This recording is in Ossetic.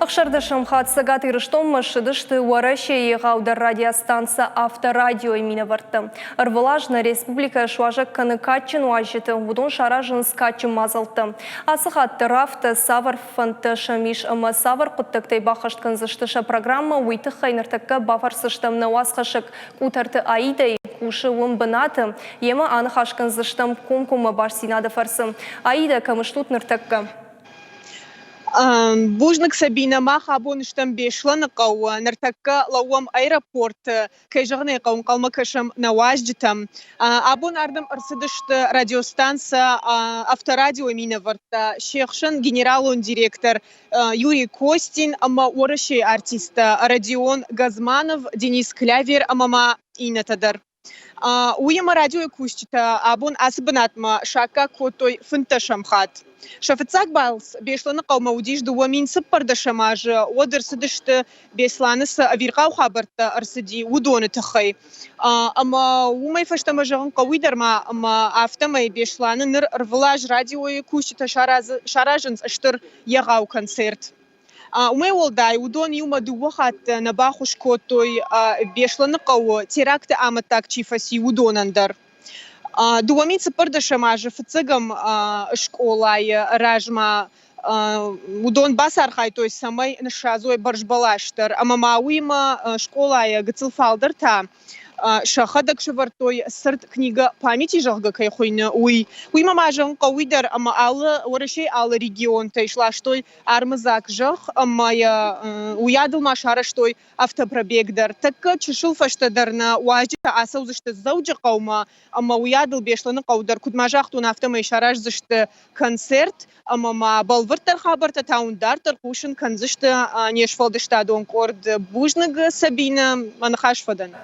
Ӕхсӕрдӕсӕм хатт Цӕгат Ирыстонмӕ ссыдысты Уӕрӕсейы егъаудӕр радиостанцӕ Авторадиойы минӕвӕрттӕ. Ӕрвылаз нӕ республикӕ суазӕг кӕны кадджын уазджыты, уыдон саразынц кадджын мадзӕлттӕ. Ацы хатт дӕр афтӕ, цавӕр фӕндтӕ сӕм ис ӕмӕ цавӕр хъуыддӕгтӕй баххӕст кӕндзысты сӕ программӕ, уый тыххӕй ныртӕккӕ бафӕрсдзыстӕм нӕ уацхӕссӕг Къутӕрты Аидӕйы, кусы уым бынаты, йемӕ аныхас кӕндзыстӕм комкоммӕ бастдзинады фӕрцы. Аидӕ, кӕм стут ныртӕккӕ? Бузныг, Сабинӕ, мах абон стӕм Беслӕны хъӕуы. Ныртӕккӕ лӕууӕм аэропорты. Кӕй зӕгъын ӕй хъӕуы, ӕнхъӕлмӕ кӕсӕм нӕ уазджытӕм. Абон ардӕм ӕрцыдысты радиостанцӕ Авторадиойы минӕвӕрттӕ, се хсӕн генералон директор Юрий Костин ӕмӕ Уӕрӕсейы артисттӕ Родион Газманов, Денис Клявер ӕмӕ ма иннӕтӕ дӕр. Уыимӕ радиойы кусджытӕ абон ацы бынатмӕ саккаг кодтой фынддӕсӕм хатт. Сӕ фыццаг балц Беслӕны хъӕумӕ уыдис 2014 азы, уӕд ӕрцыдысты Беслӕны цы ӕвирхъау хабӕрттӕ ӕрцыди, уыдоны тыххӕй. Ӕмӕ уымӕй фӕстӕмӕ зӕгъын хъӕуы дӕр ма, ӕмӕ афтӕмӕй Беслӕны ныр ӕрвылаз радиойы кусджытӕ саразынц стыр егъау концерт. Уымӕй уӕлдай, уыдон иумӕ дыууӕ хатты нӕ баххуыс кодтой Беслӕны хъӕуы теракты амӕттаг чи фӕци, уыдонӕн дӕр. 2014 азы фыццӕгӕм скъолайы размӕ уыдон бацархайдтой, цӕмӕй ныссадзой бӕрзбӕлас дӕр. Ӕмӕ ма уыимӕ скъолайы гыццыл фалдӕр та сӕхӕдӕг сӕвӕрдтой цырд книга памяти, зӕгъгӕ, кӕй хуыйны, уый. Уыимӕ ма зӕгъын хъӕуы уый дӕр, ӕмӕ алы Уӕрӕсейы алы регионтӕй сластой армыдзаг зӕхх ӕмӕ йӕ уыйадыл ма сарӕзтой автопробег дӕр. Тӕккӕ чысыл фӕстӕдӕр нӕ уазджытӕ ацӕудзысты Дзӕуджыхъӕумӕ ӕмӕ уыйадыл Беслӕныхъӕу дӕр, куыд ма загътон, афтӕмӕй сараздзысты концерт ӕмӕ ма бӕлвырддӕр хабӕрттӕ та уын дарддӕр хъусын кӕндзысты не сфӕлдыстадон къорд. Бузныг, Сабинӕ, мӕ ныхас фӕдӕн.